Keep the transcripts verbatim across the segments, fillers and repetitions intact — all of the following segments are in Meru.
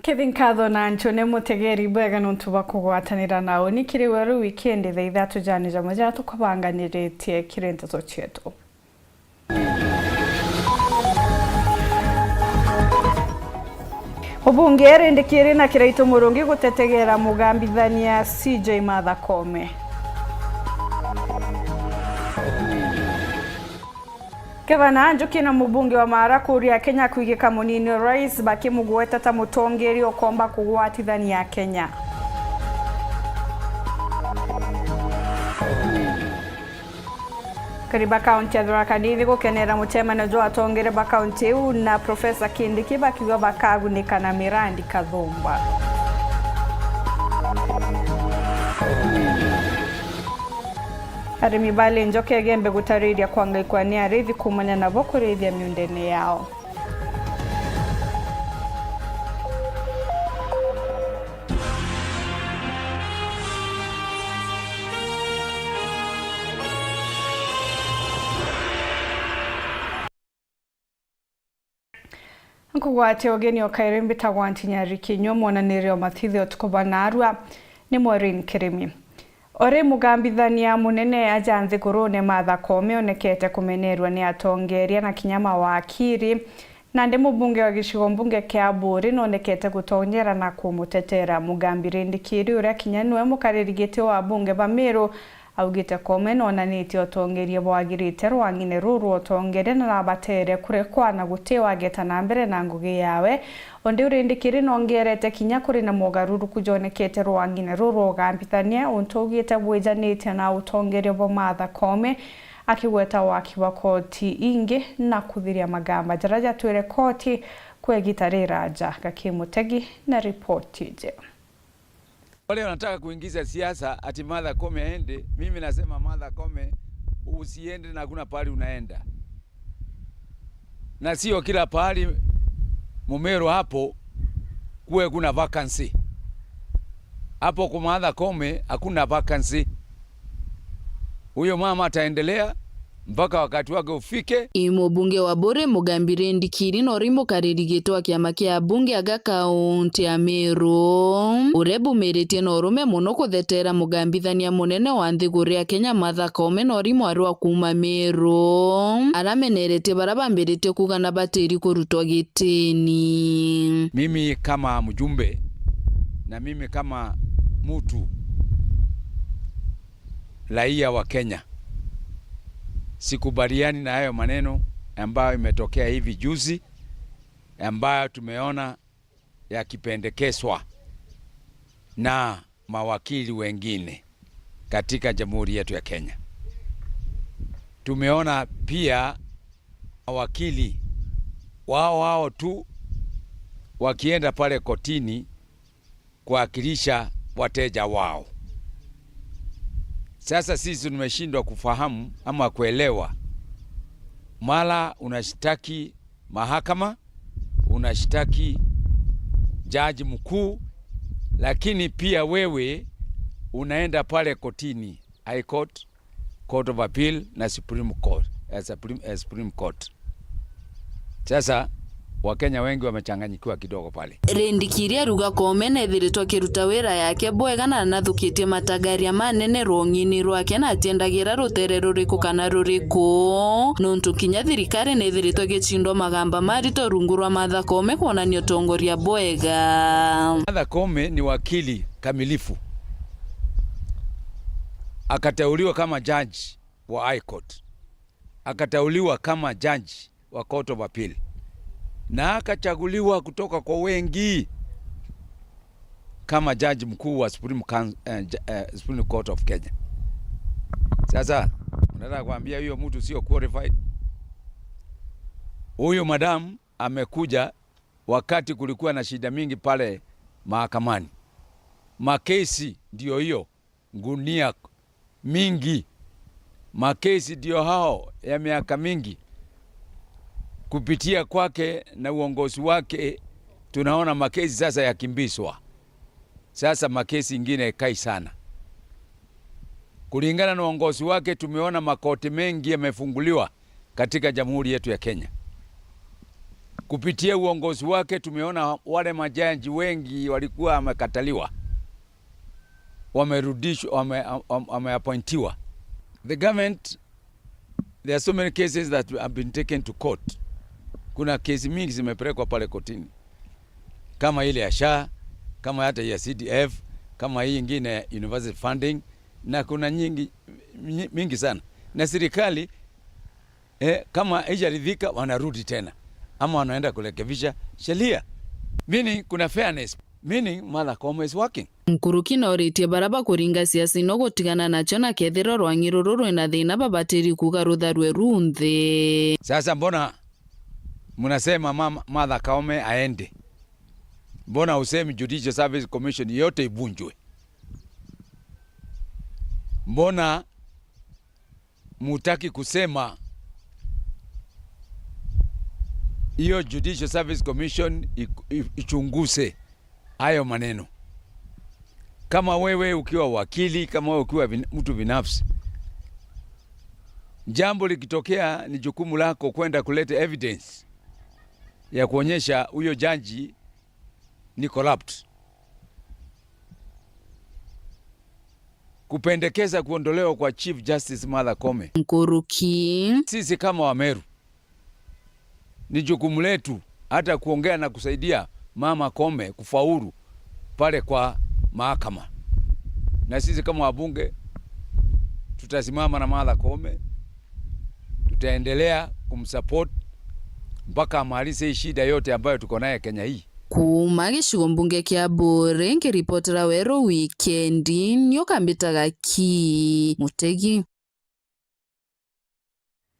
Kithi nkatho na nchune mutegeri bwega nontu bwa kugwatanira na uni kiri weru wikendi thaa ithatu jani jamwe jara tukubanganiritie kiri nteto cietu. Mubunge Rindikiri na Kiraitu Murungi gutetegera mugambithania C J Martha Koome. Gavana Njuki na mubunge wa Maara kuuria Kenya kwigika munini o rais bakimugweta ta mutongeria ukomba kugwatithania Kenya. Kariba kaunti ya Tharaka Nithi gukenera mucemanio jwa atongeria ba kaunti iu na Profesa Kindiki bakiuga bakagunika na mirandi kathumba. Arimi ba Linjoka Igembe gutariria kwangaikwa ni arithi kuumania nabo kurithia miundene yao. Nkugwate ugeni o kairi, mbitagwa Ntinyari Kinyua, mwonaniria o matithio tukuba narua ni Maureen Kirimi. Ori mugambithania munene aja nthigurune Martha Koome onekete kumenerua ni atongeria na kinya mawakiri, nandi mubunge wa gicigo mbunge kia Buuri nonekete gutonyera na kumutetera. Mugambi Rindikiri, uria kinya niwe mukariri giti wa abunge ba Meru, augite Koome nonanitie utongeria bwagirite rwang'ine ruru rwa utongeria na nabatere kurekwa na guti wageta na mbere na ngugi yawe. Undi Rindikiri nongerete kinya kuri na mogaruruku jonekete rwang'ine ruru rwa ugambithania, untu augite bwijanitie na utongeria bwa Martha Koome, akigweta waki bwa koti ingi na kuthiria magamba jara jatwire koti kwa igita riraja. Gaki Mutegi na ripoti iji. Wale wanataka kuingiza siasa ati Martha Koome aende, mimi nasema Martha Koome usiende na hakuna pahali unaenda. Na sio kila pahali Mumeru hapo kuwe kuna vacancy. Hapo kwa Martha Koome hakuna vacancy. Huyo mama ataendelea mpaka wakati wake ufike. I mubunge wa Buuri Mugambi Rindikiri nori mukariri giti wa kiama kia abunge aga kaunti ya Meru, uria bumiritie na urume muno kuthetera mugambithania munene wa nthiguru ya Kenya Martha Koome nori mwari wa kuuma Meru, arameneretie bara bambiritie kuuga na batiri kurutwa gitini. Mimi kama mjumbe na mimi kama mtu raia wa Kenya, sikubaliani na hayo maneno ambayo imetokea hivi juzi, ambayo tumeona yakipendekezwa na mawakili wengine katika jamhuri yetu ya Kenya. Tumeona pia mawakili wao wao tu wakienda pale kotini kuwakilisha wateja wao. Sasa sisi tumeshindwa kufahamu ama kuelewa, mara unashtaki mahakama, unashtaki jaji mkuu, lakini pia wewe unaenda pale kotini, High Court, Court of Appeal na Supreme Court, eh, Supreme, eh, Supreme Court. Sasa Wakenya wengi wamechanganyikiwa kidogo pale. Rindikiri aruga Koome nethiritwe akiruta wira yake bwega na nathukitie matagaria manene rwong'ini rwake na atiendagira rutere ruriku kana ruriku, nontu kinya thirikari nethiritwe igicindwa magamba marito rungu rwa Martha Koome kwonania utongoria bwega. Martha Koome ni wakili kamilifu. Akateuliwa kama judge wa High Court. Akateuliwa kama judge wa Court of Appeal. Na akachaguliwa kutoka kwa wengi kama judge mkuu wa Supreme Coun-, eh, ja-, eh, Supreme Court of Kenya. Sasa, unataka kuambia huyo mtu sio qualified? Huyo madam amekuja wakati kulikuwa na shida mingi pale mahakamani. Makesi ndio hiyo, gunia mingi. Makesi ndio hao ya miaka mingi. Kupitia kwake na uongozi wake, tunaona makesi sasa yakimbizwa. Sasa makesi ingine ikai sana. Kulingana na uongozi wake, tumeona makoti mengi yamefunguliwa katika jamhuri yetu ya Kenya. Kupitia uongozi wake tumeona wale majaji wengi walikuwa wamekataliwa, wamerudishwa, wame-, wame-, wameappointiwa. The government, there are so many cases that have been taken to court. Kuna kesi mingi zimepelekwa pale kotini, kama ile ya SHA, kama hata ya CDF, kama hii ingine ya university funding, na kuna nyingi, nyi-, mingi sana. Na serikali, eh, kama haijaridhika, wanarudi tena, ama wanaenda kurekebisha sheria. Meaning kuna fairness, meaning Martha Koome is working. Nkuruki noritie bara bakuringa siasa ino gutigana nacio, na kethirwa rwang'i ruru rwina thina, babatiri kuuga rutharue runthi. Sasa mbona mnasema mama, Martha Koome aende? Mbona usemi Judicial Service Commission yote ivunjwe? Mbona mutaki kusema hiyo Judicial Service Commission i-, i-, ichunguze hayo maneno? Kama wewe ukiwa wakili, kama wewe ukiwa bin-, mtu binafsi, jambo likitokea, ni jukumu lako kwenda kuleta evidence ya kuonyesha huyo jaji ni corrupt. Kupendekeza kuondolewa kwa Chief Justice Martha Koome. Nkuruki. Sisi kama Wameru, ni jukumu letu hata kuongea na kusaidia Mama Koome kufaulu pale kwa mahakama. Na sisi kama wabunge, tutasimama na Martha Koome, tutaendelea kumsupport mpaka amalize hii shida yote ambayo tuko naye Kenya hii. Kuuma gicigo mbunge kia Buuri, nkiripotera Weru Wikendi, nioka mbitaga ki Mutegi.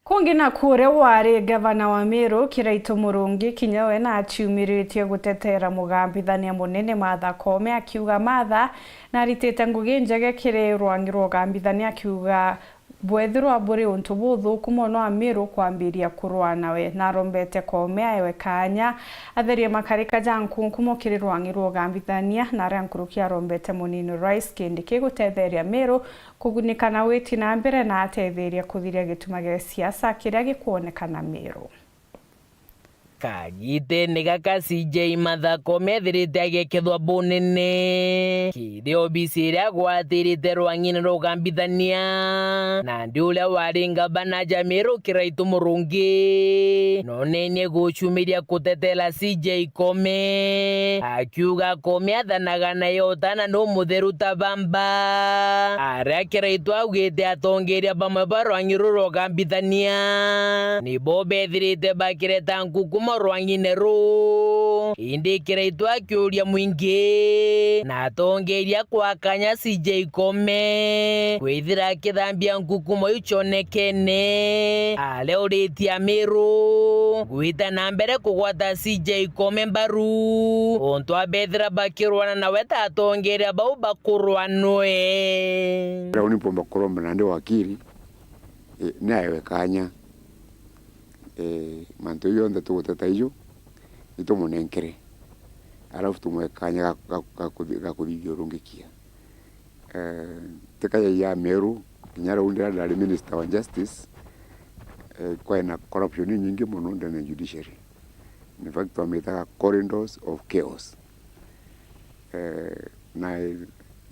Kungi na kuria wari ngavana wa Meru, Kiraitu Murungi, kinya we naciumiritie gutetera mugambithania munene Martha Koome, akiuga Martha naritite ngugi njega kiri rwangi rwa ugambithania, akiuga bwethirwa buri untu buthuku mono Amiru kwambiria kurwaa nawe. Narombete Koome aewe kaanya atherie makarika ja nkunkumo kiri rwang'i rwa ugambithania, na aria nkuruki arombete munini Rais Kindiki gutetheria Amiru kugunika na witi na mbere na atetheria kuthiria gituma gia siasa kiria gikwonekana Miru. Kagitene gaka C J Martha Koome ethirite agekethwa bunene kiri obisi iria agwatirite rwang'ine rwa ugambithania, nandi uria wari ngavana ja Miru Kiraitu Murungi nonenie gucumiria kutetera C J Koome, akiuga Koome athanaga naye utana ni umutheru ta bamba. Aria Kiraitu augite atongeria bamwe ba rwang'i ruru rwa ugambithania nibo bethirite bakireta nkukumo rwang'ine ruu. Indi Kiraitu akiuria mwingi na atongeria kwa kanya C J Koome kwithira akithambia nkukumo iu cionekene. Aria uritie Amiru gwita na mbere kugwata C J Koome mbaru, untu abethira bakirwana nawe ta atongeria bau bakurwa nwe. Rau ni mpomba kuromba nandi wakiri, eh, naewe kanya. Eh, mantu jonthe tuguteta ijo, itumunenkere. Alafu tumwe kanya ga, ga, ga kuthi-, ga kuthithia urungikia. Eh, ti kaja ya Meru, kinya riu ndiria ndari Minister wa Justice, eh, kwai na corruption inyingi mono ndene ya judiciary. In fact, twamitaga corridors of chaos. Eh, na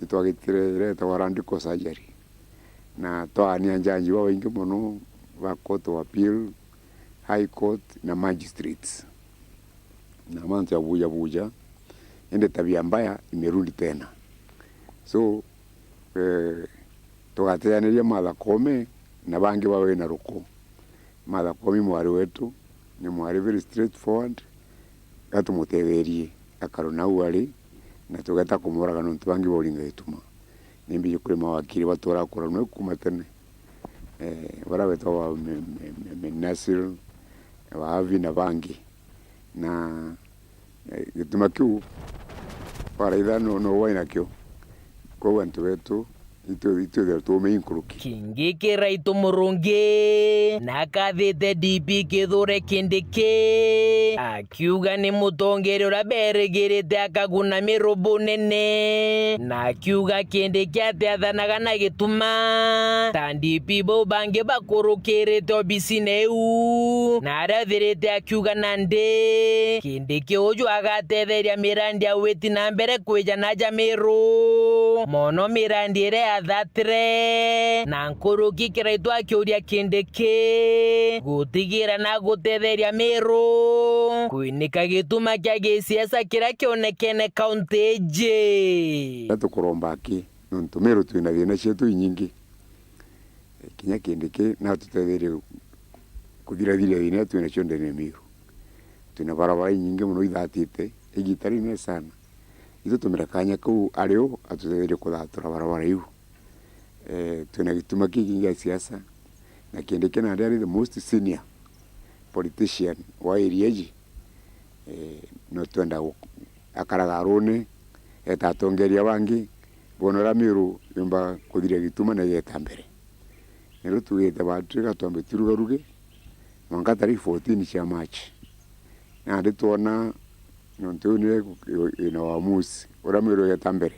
itwagitire iria itagwa radical surgery. Na twaania njanji babaingi mono ba Court of Appeal, High Court na magistrates. Na mantu ya buja buja, indi tabia mbaya imerudi tena. So, eh, tugateaniria Martha Koome na bangi bawe na ruko. Martha Koome mwari wetu, ni mwari very straightforward, gatumutetherie akarwe nau ari, na tugeta kumuraga nontu bangi bauringa gituma. Ni mbiji kuri mawakiri baturaga kuranwa kuma tene. Eh, baria betagwa me-, me-, me-, me-, Nasir, Wahavi na bangi. Na, eh, gituma kiu, waraitha no, no wai nakio. Kwou antu betu, Itwithira tuumei nkuruki. Kingi Kiraitu Murungi na akathite D P Kithure Kindiki, akiuga ni mutongeria uria berigirite akaguna Miru bunene, na akiuga Kindiki atiathanaga na gituma ta D P bau bangi bakurukirite obisine iu, na aria ethirite akiuga nandi Kindiki uju agatetheria mirandi ya witi na mbere kwija na ja Miru, mono mirandi iria yathatire, na nkuruki Kiraitu akiuria Kindiki gutigira na gutetheria Miru kwinika gituma kia gisiasa kiria kionekene kaunti iji. Na tukuromba aki, nontu Miru twina thina cietu inyingi. Kinya Kindiki natutetherie kuthirathiria thina iria twinacio ndene ya Miru. Twina barabara inyingi mono ithatite igita rinene sana. Itutumira kanya kau ari o atutetherie kuthatura barabara iu. Eh, twina gituma kikingi gia siasa, na Kindiki nandi ari the most senior politician wa area iji. Eh, no twenda gu-, akaraga arune, eta atongeria bangi, bona uria Miru yumba kuthiria gituma na igeta mbere. Nero tugite batwika twambe turugaruge, mwanka tariki fourteen cia March. Nandi twona nontu iu niyo iku-, ina uamuzi uria Miru igeta mbere.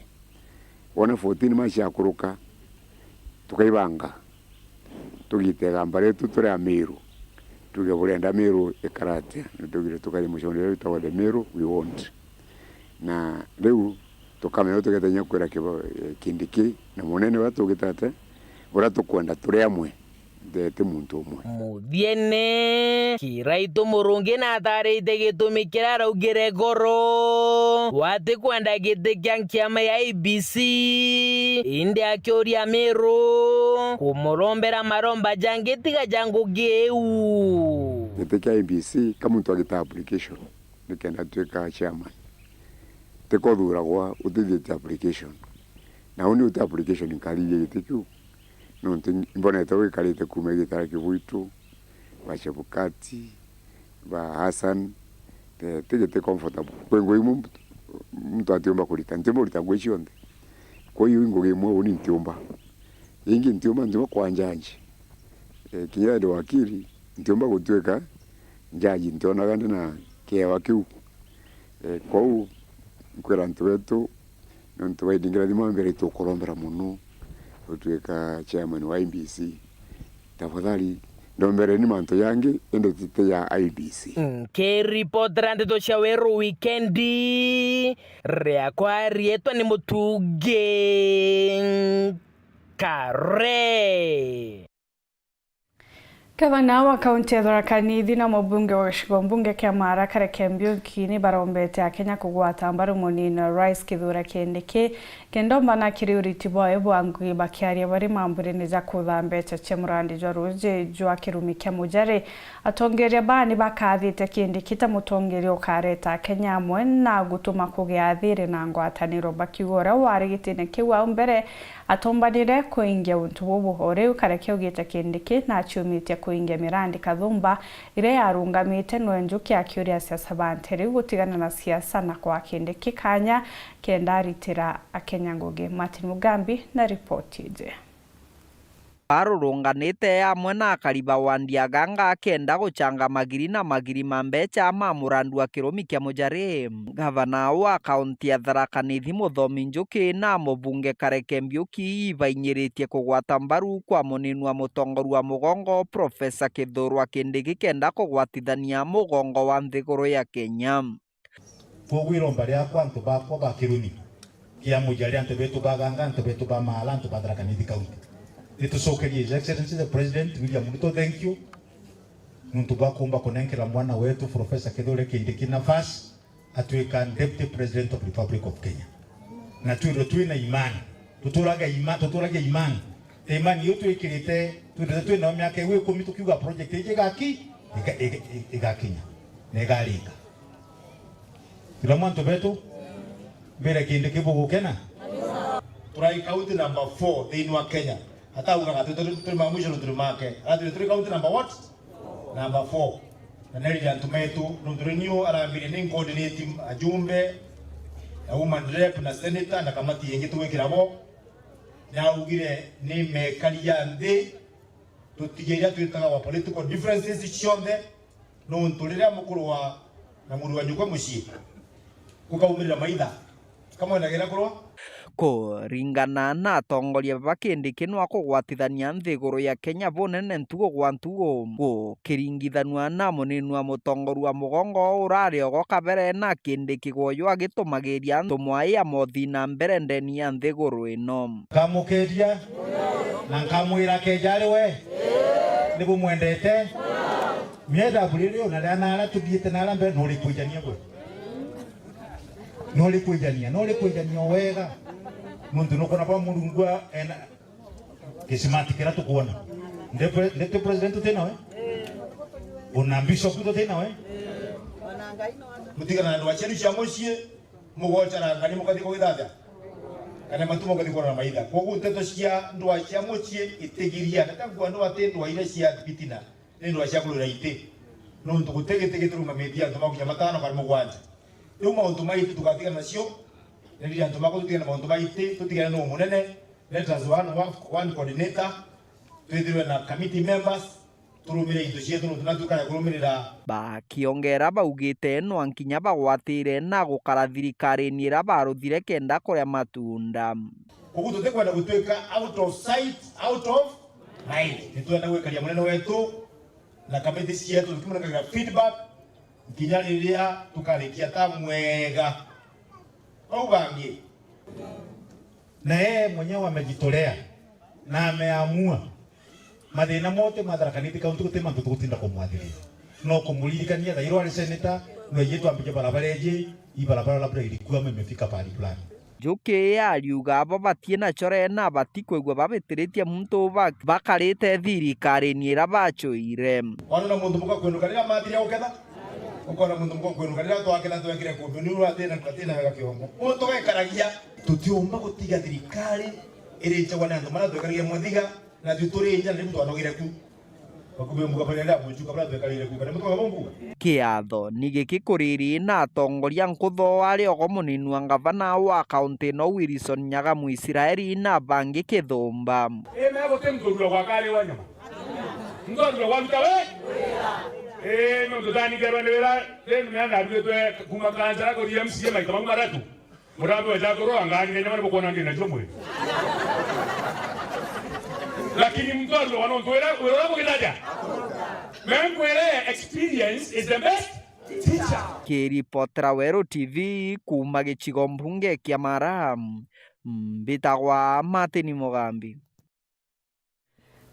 Wona fourteen March yakuruka, tukaibanga. Tugite igamba rietu turi a Miru. Tuge burenda Miru ikara atia? Na tugire tukathi mucono uria witagwa the Miru we want. Na riu tukamenya uria tugete kinya kwira kibo-, eh, Kindiki na munene uria tugite atia, uria tukwenda turi amwe, the-, ti muntu umwe. Muthiene, Kiraitu Murungi natarite gitumi kiria araugire goro, wati kwenda giti kia nkiama ya I E B C, indi akiuria Miru kumurombera maromba jangi tiga ja ngugi iu. Giti kia I E B C, ka muntu agita application nikenda atwika chairman, tiko uthuragwa utithitie application. Na uni uti application nkathithia giti kiu, nontu imbonete wikarite kuuma igita ria Kibuitu, ba Chebukati, ba Hassan, eh, ti giti comfortable. Kwi ngugi imwe muntu, muntu atiumba kurita, ntiumba kurita ngugi cionthe. Kwa hiyo i ngugi imwe uni ntiumba. Ingi ntiumba, ntiumba kwa njanji. Eh, kinya ndi wakiri, ntiumba gutwika njanji, ntionaga ndi na kiewa kiu. Eh, kwou, nkwira antu betu, nontu bwa idingira thima mbere, itukurombera mono utwika chairman wa I E B C. Tafadhali, ndombereni mantu jangi, indi ti ya I E B C. Nkiripotera ndeto cia Weru Wikendi, riakwa riitwa ni Mutugi Kare. Gavana wa kaunti ya Tharaka Nithi na mubunge wa gicigo mbunge kia Maara Kareke Mbiuki ni barombete Akenya kugwata mbaru munini wa Rais Kithure Kindiki, kenda ombana kiri uriti bwawe bwa ngugi, bakiaria bari mambwirine ja kutha mbeca cia murandi jwa ruuji jwa kirumi kia Mujari. Atongeria baa ni bakathite Kindiki ta mutongeria ukareta Akenya amwe na gutuma kugia thiri na ngwataniro, bakiuga uria wari gitine kiu au mbere atombanire kuingia untu bubu. O riu Kareke augite Kindiki naciumitie kuingia mirandi kathumba iria yarungamite, nwe Njuki akiuria asiasa ba nteere iu gutigana na siasa na kwaa Kindiki kanya kenda aritira Akenya ngugi. Martin Mugambi na ripoti iji. Barurunganite amwe na akari ba wandi ya Ganga akenda guchanga magiri na magiri ma mbecha ma murandu wa kirumi kia Mujari. Gavana wa kaunti ya Tharaka Nithi Muthomi Njuki na mubunge Kareke Mbiuki ibainyiritie kugwata mbaru kwa munini wa mutongoria wa mugongo, Profesa Kithure Kindiki, kenda kugwatithania mugongo wa nthiguru ya Kenya. Kwoguo iromba riakwa, antu bakwa ba kirumi kia Mujari, antu betu ba Ganga, antu betu ba Maara, antu ba Tharaka Nithi County, ni tucokerie His Excellency the President William Ruto thank you, nontu bwa kuumba kunenkera mwana wetu Professor Kithure Kindiki nafasi atwika Deputy President of Republic of Kenya. Na twirwe twina imani, tuturaga ima-, tuturagia imani. Imani iyo twikirite, twithirite twinayo miaka iu ikumi tukiuga project iji igaki-, iga-, iga-, igakinya na igaringa. Kila mwantu betu, mbire Kindiki bugukena? Turai county number four thiini wa Kenya. Ataugaga twi, twi, twi ma mwisho na turi make. Atwire turi county number what? Number four. Na nerire antu metu, nontu ni niu arambire ni coordinate ajumbe, a woman rep na senator na kamati ingi tugwikira bo. Naugire ni mekaria nthi, tutige iria twitaga wa political differences cionthe, nontu riria mukuru wa na muru wa nyukwa mucii gukaumirira maitha, kamwendagira kurwa. Kuringana na atongoria baba, Kindiki nwa kugwatithania nthiguru ya Kenya bunene ntugu gwa ntugu, gukiringithanua na munini wa mutongoria wa mugongo urari ogo kabere na Kindiki gwoyo agitumagiria ntumwa ya mothi na mbere ndeni ya nthiguru ino. Nkamukeria na nkamwira akeja ari we ni bumwendete. Mienda buri riu na ria nara tuthiite nara mbere, nuri kwijania gwe? Nuri kwijania? Nuri kwijania o wega? Nontu nukwona bwa Murungu ena kisimati kiria tukwona. Nde pre-, nde tu president tuti nawe? Una bishop tuti nawe? Mutigana na ndwa cienu cia mucii, mugocarangani mukathi kugithathia? Kana matu mukathi kurora maitha? Kwoguo nteto cia ndwa cia mucii itigiria, na tangua ndwa ti ndwa iria cia bitina. Ni ndwa cia kurwira iti, nontu guti giti giturungamitie antu makuja matano kana mugwanja. Riu mauntu maitu tugatigana nacio, na riria antu maku tutigane na mauntu maitu, tutigane nuu munene, let us one, one, one coordinator, twithirwe na committee members, turumire into cietu nontu na twikare kurumirira. Bakiongera baugite no nkinya bagwatire na gukara thirikarine iria baruthire kenda kuria matunda. Koguo tutikwenda gutwika out of sight, out of mind. Nitwenda gwikaria munene wetu na kamiti cietu tukimunengagira feedback nkinya riria tukarikia term wega. Bau bangi, na yeye mwenyewe amejitolea na ameamua. Mathina mote ma Tharaka Nithi County guti mantu tugutinda kumwathiria. No kumuririkania thairo ari senator, no iji twambije barabara iji, ii barabara labda ilikuwa imefika pahali fulani. Njuki ariuga abo batie na chore na batikwigua babitiritie muntu ba-, bakarite thirikarine iria bachuire. Wana na muntu muka kwinuka riria mathiria guketha? Ukona muntu muka kwinuka riria twaketha twekire kumbi, ni uratina, atina wega kiongo. Muntu gekaragia. Tutiumba gutiga thirikari irichagwa ni antu maria twekaragia Mwathiga, na twi turi nja, na riu twanogire ku. Bakubi mbuga baria ndia muchuka baria twekarire ku, kana mutwe wa mbuga. Kiatho ni giki kuriri na atongoria nkutho ari ogo munini wa ngavana wa kaunti ino Wilson Nyaga Muisraeli na bangi kithumba. Ii, me guti muntu urua gwaka ari wa nyama. Muntu arua gwaruta we? Ii, nontu ndanigerwa ni wira, then me narugitwe kuma kansara kuthii M C A maita mau mathatu. Murambi wa Jagoro angaanire nyama ni bukwona ndi nacio mwiri. Lakini muntu arua nontu wira, wira uria bugithaja. Me nkwire, experience is the best teacher. Kiripotera Weru T V kuuma gicigo mbunge kia Mara, mbitagwa Martin Mugambi.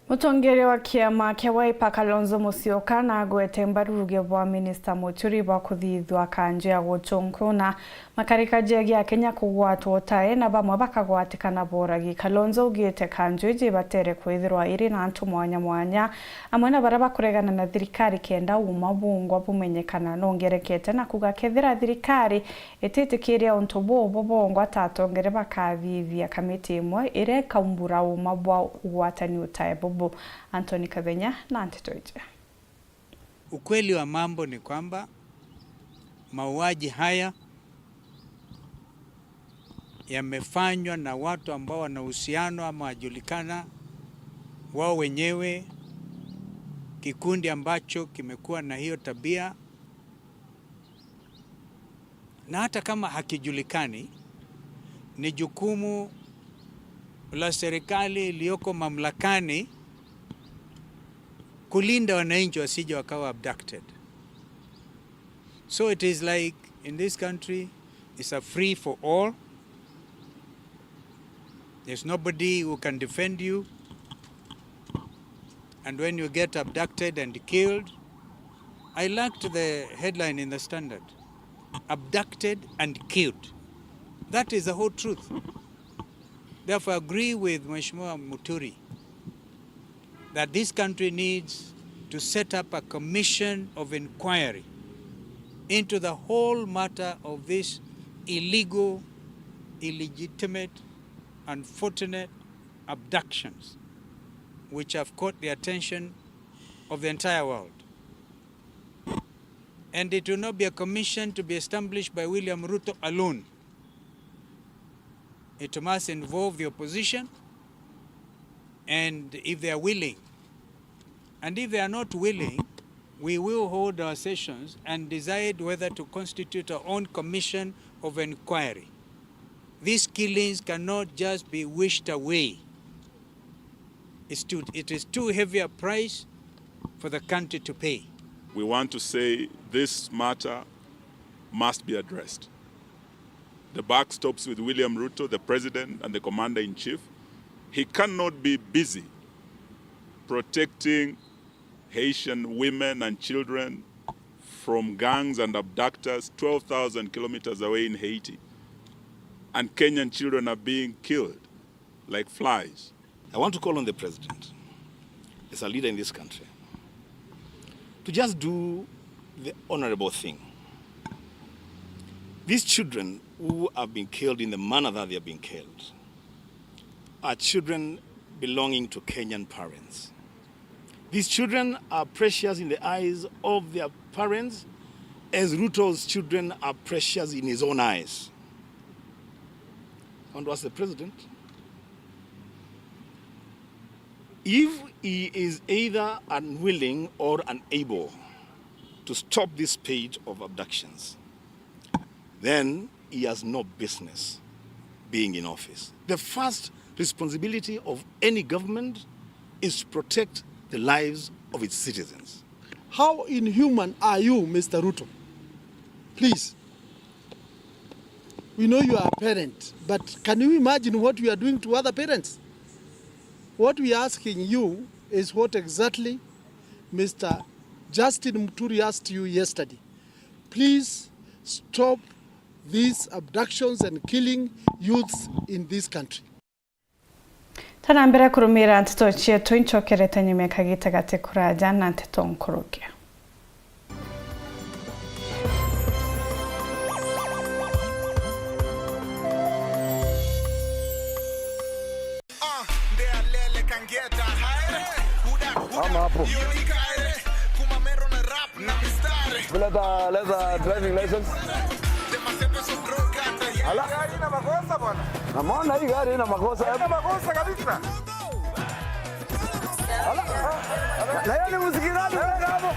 Mutongeria wa kiama kia Wiper Kalonzo Musyoka nagwete mbaru ruuge bwa minista Muturi bwa kuthithua kanju ya guchunkuna makarika jegie Akenya kugwatwa utae na bamwe bakagwatikana boragi. Kalonzo augite kanju iji ibatere kwithirwa iri na antu mwanya mwanya, amwe na baria bakuregana na thirikari kenda uuma bungwa bumenyekana. Nongerekete na kuuga kethira thirikari ititikiria untu buu bubongwa ta atongere bakathithia kamiti imwe iria ikaumbura uuma bwa ugwatani utae bubu. Anthony Kathenya na nteto iji. Ukweli wa mambo ni kwamba mauaji haya yamefanywa na watu ambao wana uhusiano ama wajulikana wao wenyewe, kikundi ambacho kimekuwa na hiyo tabia. Na hata kama hakijulikani, ni jukumu la serikali iliyoko mamlakani kulinda wananchi wasije wakawa abducted. So it is like in this country, it's a free for all. There's nobody who can defend you. And when you get abducted and killed, I liked the headline in the Standard, "Abducted and killed." That is the whole truth. Therefore, I agree with Mheshimiwa Muturi that this country needs to set up a commission of inquiry into the whole matter of this illegal, illegitimate, unfortunate abductions, which have caught the attention of the entire world. And it will not be a commission to be established by William Ruto alone. It must involve the opposition, and if they are willing. And if they are not willing, we will hold our sessions and decide whether to constitute our own commission of inquiry. These killings cannot just be wished away. It's too, it is too heavy a price for the country to pay. We want to say this matter must be addressed. The buck stops with William Ruto, the president and the commander in chief. He cannot be busy protecting Haitian women and children from gangs and abductors twelve thousand kilometers away in Haiti, and Kenyan children are being killed like flies. I want to call on the president, as a leader in this country, to just do the honorable thing. These children who have been killed in the manner that they have been killed are children belonging to Kenyan parents. These children are precious in the eyes of their parents, as Ruto's children are precious in his own eyes. I want to ask the president, if he is either unwilling or unable to stop this spate of abductions, then he has no business being in office. The first responsibility of any government is to protect the lives of its citizens. How inhuman are you, Mister Ruto? Please. We know you are a parent, but can you imagine what we are doing to other parents? What we are asking you is what exactly Mister Justin Muturi asked you yesterday. Please stop these abductions and killing youths in this country. Tana mbere kurumira nteto cietu, incokerete nyuma ya kagita gati kuraja na nteto nkurukia. Ama hapo. Leta, leta driving license. Ala. Gari ina makosa bwana. Namuona hii gari ina makosa. Haina makosa kabisa. Ala. Na yeye ni msikizani, wewe hapo.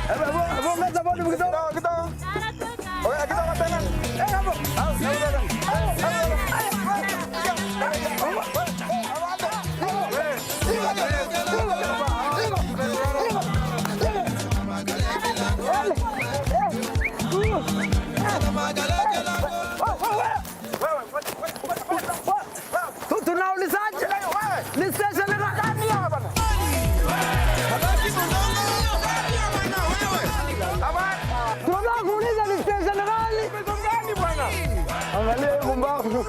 Hebu, hebu, hebu ongeza volume kidogo. Kidogo, kidogo. Oya, kidogo tena. Eh, hapo. Tu-, tunaulizaje? Ni station gani? Tunataka kuuliza ni station gani? Angalia hii pumbavu.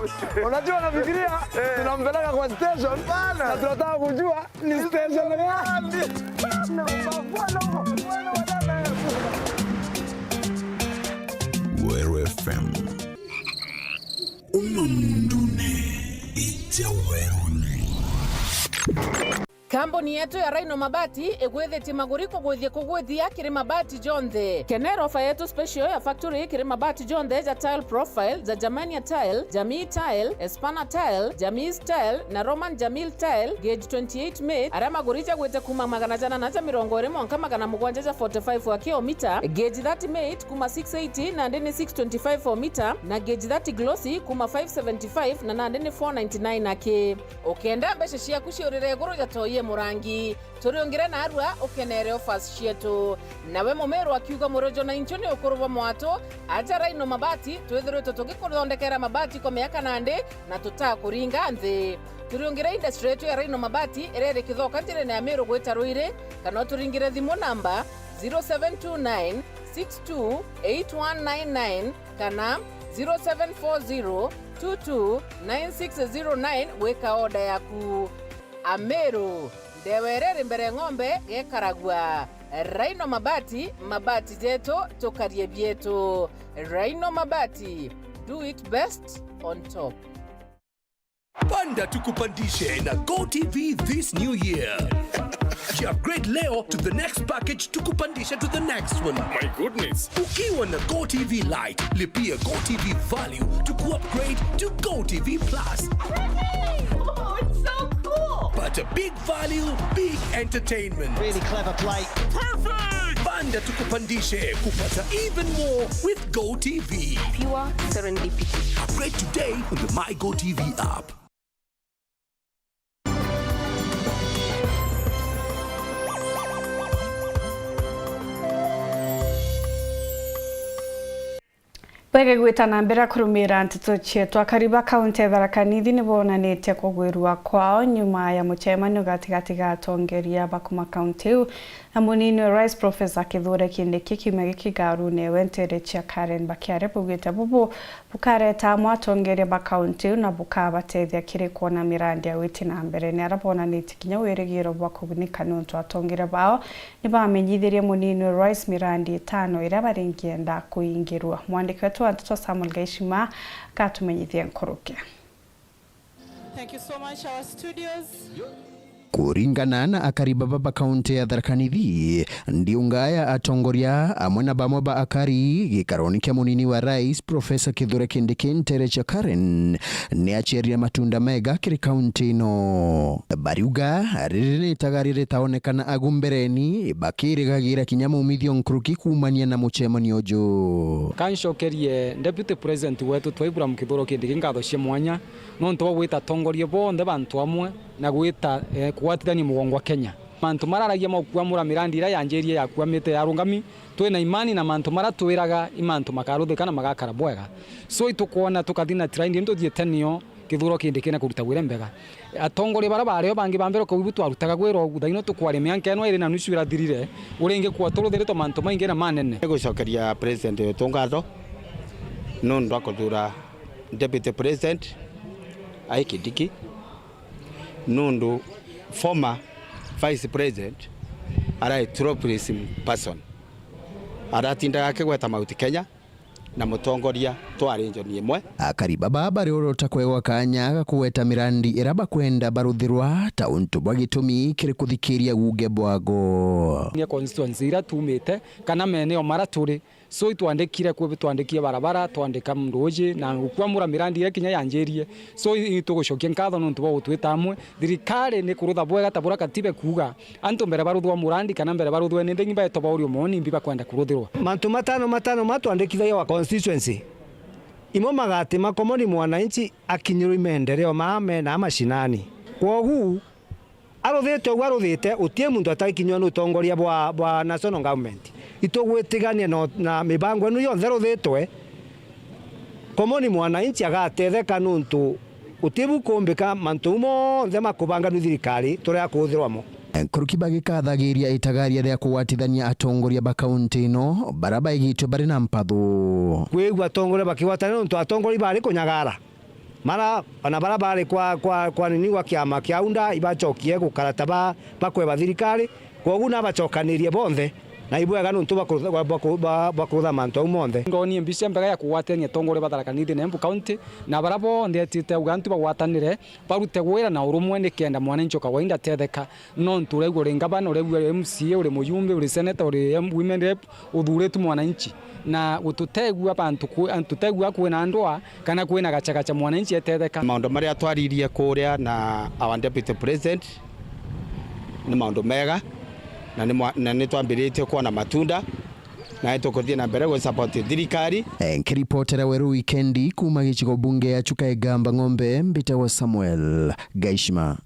Unajua, nafikiria tunampeleka kwa station na tunataka kujua ni station gani. Weru F M. Uma mundune, ija weruni. Kambuni yetu ya Rhino Mabati igwithitie maguri kugwithia kugwithia kiri mabati jonthe. Kenera ofa yetu special ya factory kiri mabati jonthe ja tile profile, ja Germania tile, Jamii tile, Espana tile, Jamii tile na Roman Jamil tile, gauge twenty-eight mate, aria maguri jagwite kuma magana jana na ja mirongo iri mwanka magana mugwanja ja forty-five wa kilomita, gauge thirty mate kuma six eighty nandi ni six twenty-five o mita, na gauge thirty glossy kuma five seventy-five na nandi ni four ninety-nine aki. Ukenda mbeca ciaku ciurire iguru ja toi e murangi, turiungire narua ukenere offers cietu. Nawe mumiru akiuga murojo na inchu ni ukuru bwa mwatu, aja Rhino Mabati, twithiritwe tugikuthondekera mabati kwa miaka nandi na tutakuringa nthi. Turiungire industry yetu ya Rhino Mabati iria iri Kithoka njirene ya Miru gwita Ruiri, kana uturingire thimu namba zero seven two nine six two eight one nine nine kana zero seven four zero two two nine six zero nine gwika order yaku. Ameru, ndewa iria iri mbere ng'ombe gekaragua. Rhino Mabati, mabati jetu, tukarie bietu. Rhino Mabati, do it best on top. Panda tukupandishe na GoTV this new year. Upgrade leo to the next package, tukupandishe to the next one. My goodness. Ukiwa na GoTV Lite, lipia GoTV Value to upgrade to GoTV Plus. Oh, it's so cool. But a big value, big entertainment. Really clever play. Perfect! Panda tukupandishe kupata even more with GoTV. Pure serendipity. Upgrade today on the My GoTV app. Bwega gwita na mbere kurumira nteto cietu. Akari ba kaunti ya Tharaka Nithi ni bonanitie kugwirua kwao nyuma ya mucemanio gatigati ga atongeria ba kuma kaunti iu na munini wa rais Professor Kithure Kindiki kiumia giki ngarune ewe ntere cia Karen. Bakiaria baugite bubu bukareta amwe atongeria ba kaunti iu na bukabatethia kiri kwona mirandi ya gwiti na mbere. Ni aria bonanitie kinya wirigiro bwa kugunika niuntu atongeria bao ni bamenyithirie munini wa rais mirandi itano iria baringienda kuingirua. Mwandiki wetu wa nteto Samuel Gaishima gatumenyithia nkuruki. Thank you so much, our studios. Kuringana na akari baba ba kaunti ya Tharaka Nithi, ndiunga ya atongoria amwe na bamwe ba akari gikaroni kia munini wa rais Professor Kithure Kindiki ntere cia Karen ni aciarire matunda mega kiri kaunti ino. Bariuga riri ni itagaria ritaonekana agu mbereni, bakirigagira kinya mumithio nkuruki kuumania na mucemanio uju. Kancokerie Deputy President wetu twa Ibrahim Kithure Kindiki ngatho cia mwanya nontu bwa gwita atongoria bonthe bantu amwe na gwita, eh, kugwatithania mugongo wa Kenya. Mantu mararagia ma gukwamura mirandi iria yanjirie yakwamite yarungami, twina imani na mantu maria twiraga i mantu makaruthika na magakara bwega. So itukwona tukathi na trend ino tuthiite nio, Kithure Kindiki na kuruta wira mbega. Atongoria baria bario bangi ba mbere kuu ibu twarutaga wira ugu, thaino tukwaria mianka ino iri na nusu irathirire, uringi kwa turuthiritwe mantu maingi na manene. Ni gucokeria President wetu ngatho nundu wa kuthura Deputy President ai Kindiki, nundu former Vice President arai troublesome person aratindaga akigweta Mount Kenya, na mutongoria twari njoni imwe. Akari baba bariorota kwegwa kanya ga kugweta mirandi ira bakwenda baruthirwa ta untu bwa gitumi kiri kuthikiria guge bwago. Ni constituency ira tumite kana maeneo mara turi, so itwandikire kwi, twandikie barabara, twandika nduji na gukwamura mirandi ira kinya yanjirie. So i-, itugucokia nkatho nontu bwa gutwita amwe. Thirikari ni kurutha bwega ta buria katiba ikuuga, antu mbere baruthwa murandi kana mbere baruthwe ni ndingi baetwa baurio moni mbi bakwenda kuruthirwa. Mantu matano matano matwandikithagia wa constituency, imo magati ma common mwananchi akinyirwa i maendeleo maa mena mashinani. Kwogu, aruthite ugu aruthite, utie muntu atakinywa ni utongoria bwa, bwa national government. Itugwitigania na, na mibango inu yonthe ruthitwe, common mwananchi agatetheka nuntu utibu kumbika mantu mau monthe makubanga ni thirikari turia kuthirwa mo. Nkuruki bagikathagiria itagaria ria kugwatithania atongoria ba kaunti ino bara baigitwe bari na mpathu. Kwigua atongoria bakigwatania nuntu atongoria bari kunyagara. Mara, ona bara bari kwa, kwa, kwa nini gwa kiama kia UDA ibacokie gukara ta ba, bakweba thirikari, kwogu nabacokanirie bonthe, na ibwega nuntu bwa kurutha, bwa, bwa, bwa, bwa kurutha mantu au monthe. Ngonie mbica mbega ya kugwatania atongoria ba Tharaka Nithi na Embu County, na bara bonthe etite auga antu bagwatanire, barute wira na urumwe nikenda mwananchi o kawaida atetheka. Nontu uraigua uri ngavana, uraigua uri M C A, uri mujumbe, uri senator, uri M-, women rep, uthuritwe mwananchi. Na gututegua bantu kwi-, tutegua kwina ndwaa kana kwina gachagacha mwananchi etetheka. Maundu maria twaririe kuria na our deputy president ni maundu mega, na ni mwa-, na ni twambiritie kwona matunda, na ni tukuthii na mbere gu support thirikari. Eh, nkiripotera Weru Wikendi kuuma gicigo bunge ya Chuka Igamba Ng'ombe, mbitagwa Samuel Gaishima.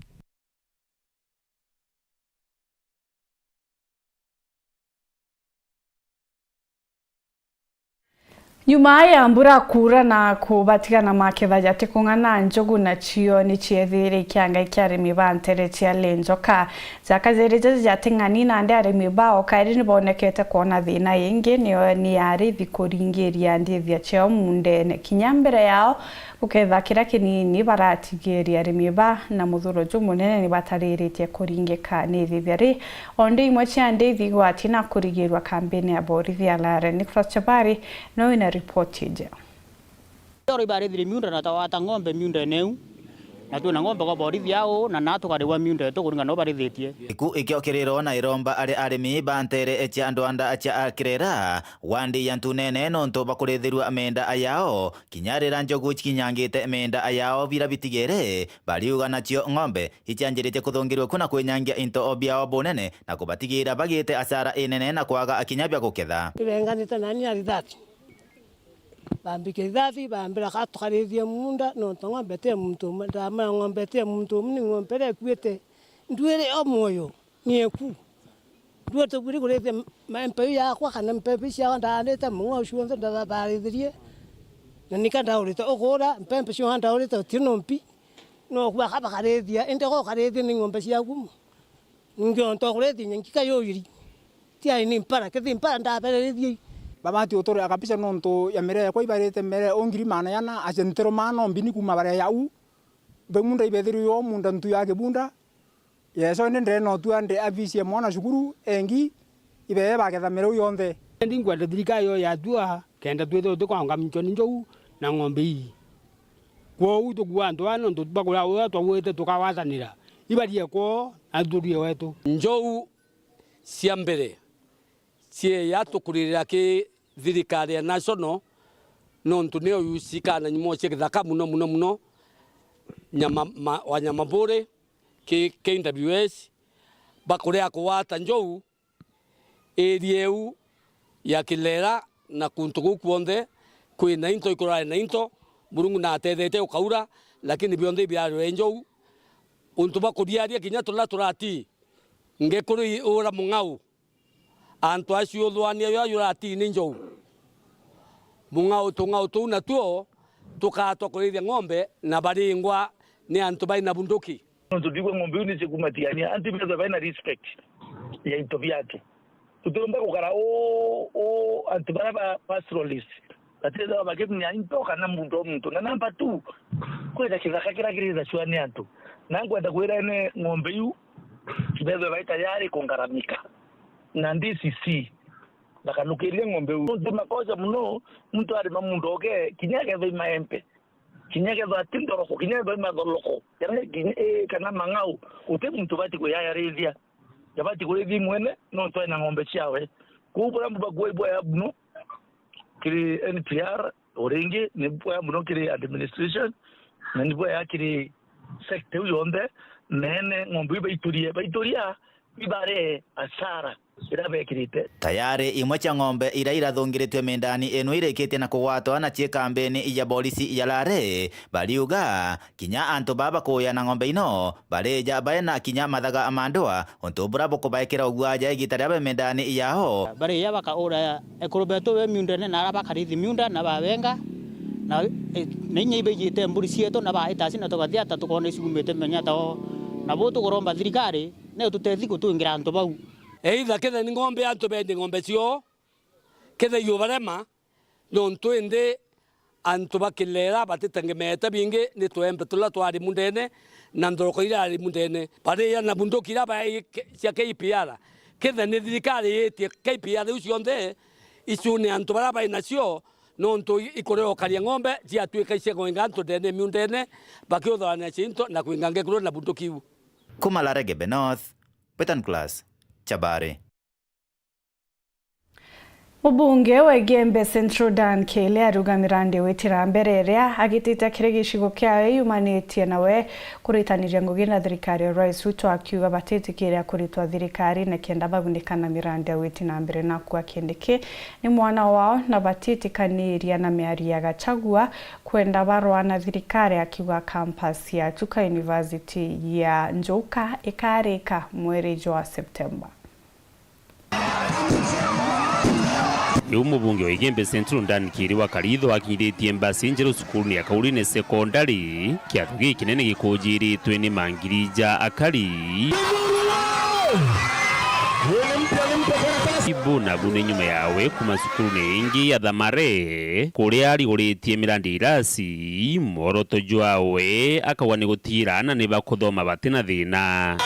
Nyuma ya mbura kuura na kubatigana maketha jati kung'ana, njogu nacio ni ciethire ikianga ikia arimi ba ntere cia Lenjoka. Jaka jeri jaja jati ng'ani, nandi arimi bao kairi ni bonekete kwona thina ingi, niyo ni ya arithi kuringiria ndithia ciao mundene. Kinya mbere yao, guketha kiria kinini baratigiria arimi ba na muthuro jumunene ni batariritie kuringika ni ithithia ri, o ndi imwe cia ndithi igwati na kurigirua kambini ya borithi ya Lare. Nicholas Chabari no wina ripoti iji. Oro ibarithire miunda na tawata ng'ombe miundene iu. Na twina ng'ombe kwa borithi au, na na tukarigwa miunda yetu kuringana na ubarithitie. Iku ikiokirirwo na iromba ari arimi ba ntere cia ndwanda cia Kirera, wandi ya Ntunene, nontu bakurithirua menda yao, kinya rira njogu cikinyangite menda yao bira bitigere, bariuga nacio ng'ombe icianjiritie kuthungirua ku na kwinyangia into biao bunene na kubatigira bagite asara inene na kwaga kinya bia guketha. Irenganite nani na rithathi. Bambikia rithathi, bambira ka tukarithie munda, nontu ng'ombe ti ya muntu umwe. Ndamwira ng'ombe ti ya muntu umwe, ni ng'ombe iria ikuite. Nduiri o mwoyo, ni eku. Nduite buri kurithia ma-, mpeu yakwa kana mpembe ciakwa ndaandite mung'ao cionthe ndatharithirie. Na nika ndaurite ukura, mpembe cionthe ndaurite uti no mpi. No kuga ka bakarithia, indi ko ukarithia ni ng'ombe ciaku. Ningi onto kurithia nyangika yuyiri. Tiai ni mpara, kethi mpara ndabererithie. Babati uturia kabisa nontu ya miraa yakwa ibarite miraa o ngiri maana yana, acenterwa maana o mbini kuuma baria yau. Mbe munda ibethirwe yo munda ntu ya kibunda. Yeso indi ndene otua ndi avicie mwana cukuru, engi, ibee baketha miraa yonthe. Ndi nkwenda thirikari yo yatua, kenda twithirwe tukwangamicwa ni njou na ng'ombe ii. Kwou tukua antu aa nontu bakuria uria twauite tukawathanira. Ibarie kwoo, na turie wetu. Njou cia mbere cieya tukuririra ki thirikari ya national, nontu niyo yusikaa na nyumo cia githaka muno, muno, muno, nyama, ma, wanyama buri ki K W S, bakuria kuwata njou area iu ya Kilera na kuntu kuu kwonthe kwina into, ikurari na into, Murungu na atethetie gukaura, lakini bionthe ibirarwe njou. Untu bwa kuriaria kinya turia turatii, ngekuri ura mung'au, antu acio uthwania yo yuratii ni njou. Mung'au, tung'au tuu natuo tukaatwa kurithia ng'ombe na baringwa ni antu baina bunduki. Nontu ndigua ng'ombe iu ni cikumatigania, antu bethwe baina respect ya into biake. Tutiumba gukara uu, uu antu baria ba pastoralist batithagwa bakimunya into kana muntu o muntu. Na number two, kwina kithaka kiria kirithacua ni antu. Na nkwenda kwira ene ng'ombe iu bethwe bai tayari kungaramika na D C C bakanukiria ng'ombe iu. Nontu makosa muno muntu arima muntu oke kinya akethwa i maembe. Kinya kethwa ti nthoroko, kinya kethwa i mathoroko, kana kinya, ii, kana mang'au, guti muntu ubati kuyayarithia. Jabati kurithia mwene, nontu ena ng'ombe ciawe. Kwou buria mbubakua ibwaya muno kiri N P R, o ringi ni bwaya muno kiri administration, na ni bwaya kiri sector iu yonthe, na ene ng'ombe iu baiturie, baituria, ibaree asara iria bekirite. Tayari imwe cia ng'ombe iria irathungiritue mindani ino irikitie na kugwatwa na cii kambini ya borisi ya Lare, bariuga kinya antu baa bakuya na ng'ombe ino barija baina kinya mathaga ma ndua, untu buria bukubaikira uguaja igita riria be mindani yao. Barija bakaura ekuru betu be miundene na aria bakarithi miunda na babenga, na, na inya ibaijite mburi cietu na baita aci na tukathi ata tukoona iciumite menya tao. Nabo tukuromba thirikari ni ututethi gutwingira antu bau. Either kethe ni ng'ombe antu bendie ng'ombe cio, kethe iubarema, nontu indi antu ba Kilera batitengemeete bingi ni tuembe turia twari mundene na nthoroko iria ari mundene. Baria na bunduki iria bai ke-, cia K P R. Kethe ni thirikari yitie K P R iu cionthe icune antu baria bai nacio, nontu i-, ikuria ukaria ng'ombe ciatuika cia kwinga antu ndene miundene, bakiutharania cinto na kwinga ngekuru na bunduki iu. Kuma Laregebe North, Betan Class, Chabari. Mubunge wa Igembe Central Dan Kele ariuga mirandi ya gwitira mbere iria agitite kiri gicigo kiawe yumanitie nawe kuritaniria ngugi na thirikari ya Rais Ruto, akiuga batitikiria kuritwa thirikari na kenda bagunika na mirandi ya gwiti na mbere, na akua Kindiki ni mwana wao na batitikaniria na miario ya Gachagua kwenda barwa na thirikari, akiuga campus ya Chuka University ya Njuka ikarika mweri jwa Septemba. Riu mubunge wa Igembe Central Dan Kiri wa Karitho akinyithitie mbasi njeru cukurune ya Kaurine Secondary, kiatho gikinene gikujiritwe ni mangiri ja akari. Ibu nabu ni nyuma yawe kuma cukurune ingi ya Thamare, kuria ariguritie mirandi irasi, mworoto jwawe akauga ni gutira aana ni bakuthoma batina thina.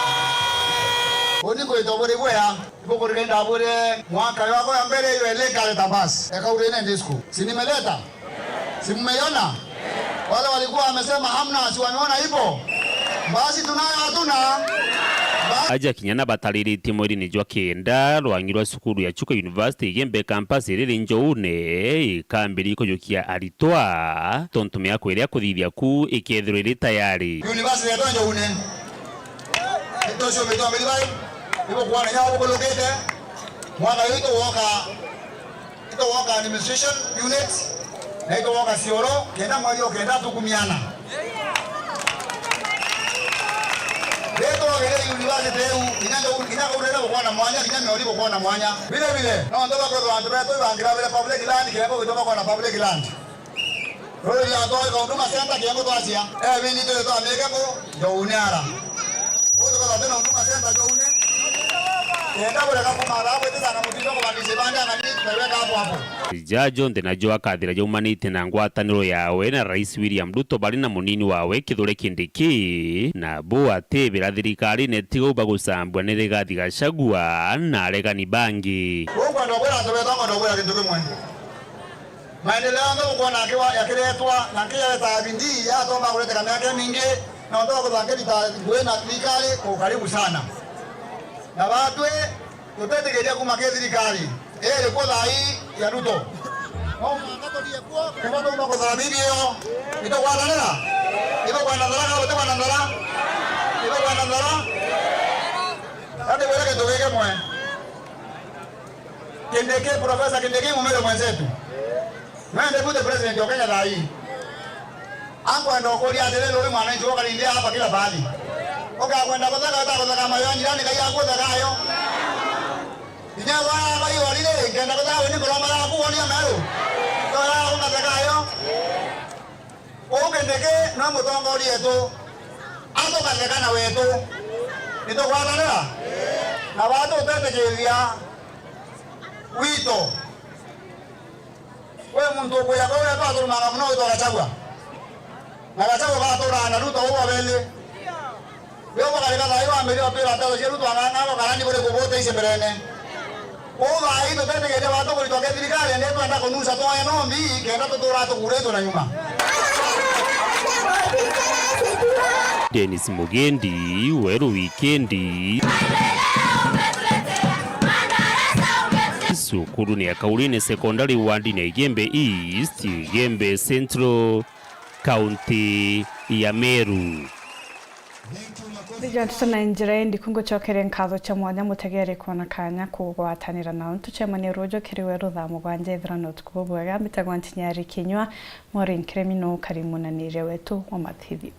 Uni kwitwa buri bwea. Ibuku riri ndabwire mwaka yako ya mbere iwe lekale tabas. Eka urene disco. Si nimeleta? Si mmeiona? Wale walikuwa wamesema hamna, si wameona ipo? Basi tunayo hatuna. Aja kinya na batariritie mweri-ini jwa kenda, rwangi rwa cukuru ya Chuka University Igembe campus riri Njoune ikambiri kujukia aritwa, tontu miako iria kuthithia ku ikethirwa iri tayari. University yetu Njoune. Itucio mitwa miribai. Ibo kuona nyao bukulukite. Mwana witu woka Itugwoka administration unit, na itugwoka cioro, kenda mweri o kenda tukumiana. Ritwagire university iu, kinya ndau, kinya kuu rira gukorwa na mwanya, kinya miori gukorwa na mwanya. Vile vile, no ndoba kwithirwa antu betu ibangirabire public land, kenda gwituma kwona public land. Ruriri antu oika Huduma Center kiengo twacia. Ebindi turi twamike ku Njoune ara. Utuka bati na Huduma Center Njoune. Kenda bureka kumara bwitisa na mutindo kubandisha ibandi ang'ani tuweka hapo hapo. Ja jonthe najo akathira jaumanite na ngwataniro yawe na Rais William Ruto bari na munini wawe Kithure Kindiki, na bo atibira thirikarine tiga u bagusambua ni Rigathi Gachagua na aregani bangi. Ukwenda kwira antu betu, nkwenda kwira kintu kimwe. Maendeleo yonthe bukwona akiwa-, yakiretwa, na nkija yeta bidii, yatomba kureteka miaka imingi, na untu wa kuthangirita ngui na thirikari kwa ukaribu sana. Na batwi, tutetikiria kuma ki thirikari, iri kuo thaa ii ya Ruto. No mwanka turie kuo, kuma tuma kuthamithia iyo. Itugwatanira? Itukwenda nthara kana tutikwenda nthara? Itukwenda nthara? Ati bwire kintu giki mwe. Kindiki, Professor Kindiki mumere mwenzetu. Nwe deputy president wa Kenya thaa hii. Ankwenda ukuria atiri, uri mwananchi wa Kalindi hapa kila pahali. Ukakwenda kutheka, utakutheka mayo ya jirani, kai akutheka ayo. Inya wa bai orire, ngenda kutheka weni kuroma yaku wonia meru. Toya ukatheka ayo. Uu Kindiki no mutongoria wetu, atukatheka na wetu. Nitugwatanira? Na watu utetikithia wito. We muntu ukuya kwa uria twaturumanga muno witwa Gachagua. Na Gachagua gaturaga na Ruto uu wa beli. Rio bukarika thaa ii wambiria utwira nteto cia Ruto ang'ang'a, bukarani buri kubuteicia mberene. Uu thaa ii tutetikiria watu kuritwa ki thirikari, ni twenda kunusa twae nombi, kenda tutura tukuritwe na nyuma. Dennis Mugendi, Weru Wikendi. Cukuru ni ya Kaurine Secondary ward ni ya Igembe East, Igembe Central, County ya Meru. Riria ntutu na njira indi kungucokeria nkatho cia mwanya mutegeri kwona kanya kugwatanira nao. Ntucemanie ruuju kiri weru thaa mugwanja ithira na utuku bubwega. Mbitagwa Ntinyari Kinyua, Maureen Kiremi no ukari munaniria wetu wa mathithio.